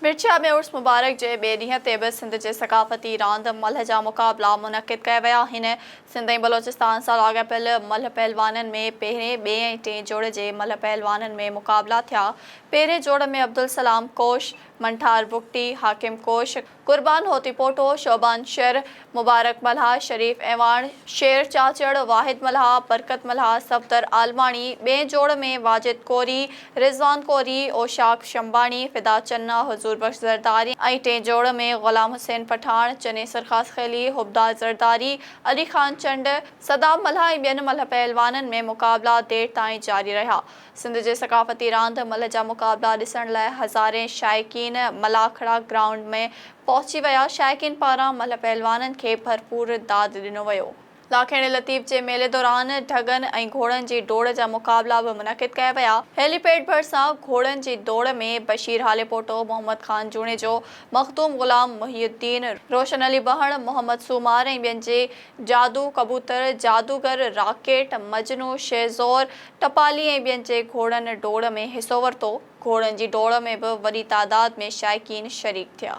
مرچيا ۾ عرس مبارڪ جي ٻئي ڏينهن تي به سنڌ جي ثقافتي راند ملهه جا مقابلا منعقد ڪيا ويا آهن. سنڌ ۽ بلوچستان سان لاڳاپيل ملهه پهلوانن ۾ پهرين، ٻئي ۽ ٽئين جوڙ جي ملهه پهلوانن ۾ مقابلا ٿيا. پهرين جوڙ ۾ عبدالسلام ڪوش، منٺار بگٽي، حاڪم ڪوش، قربان هوتيپوٽو، شعبان شر، مبارڪ ملاح، شريف اعواڻ، شير چاچڙ، واحد ملاح، برڪت ملاح، صفدر عالماڻي، ٻئين جوڙ ۾ واجد ڪوري، رضوان ڪوري، اوشاق شنباڻي، فدا چنا، حضور بخش زرداري ۽ ٽئين جوڙ ۾ غلام حسين پٺاڻ، چنيسر خاصخيلي، حبدار زرداري، علي خان چنڊ، صدام ملاح ۽ ٻين ملهه پهلوانن ۾ مقابلا دير تائين جاري رهيا. سنڌ جي ثقافتي راند ملهه جا مقابلا ڏسڻ لاء هزارين شائقين ملاکڙا گرائونڊ ۾ پهچي ويا، شائقين پاران ملهه پهلوانن کي ڀرپور داد ڏنو ويو. لاکيڻي لطيف جي ميلي دوران ڍڳن ۽ گهوڙن جي ڊوڙ جا مقابلا به منعقد ڪيا ويا. هيلي پيڊ ڀرسان گهوڙن جي ڊوڙ ۾ بشير هاليپوٽو، محمد خان جوڻيجو، مخدوم غلام محي الدين، روشن علي بهڻ، محمد سومار ۽ ٻين جي جادو ڪبوتر، جادوگر، راڪيٽ، مجنون، شهزور، ٽپالي ۽ ٻين جي گهوڙن ڊوڙ ۾ حصو ورتو. گهوڙن جي ڊوڙ ۾ به وڏي تعداد ۾ شائقين شريڪ ٿيا.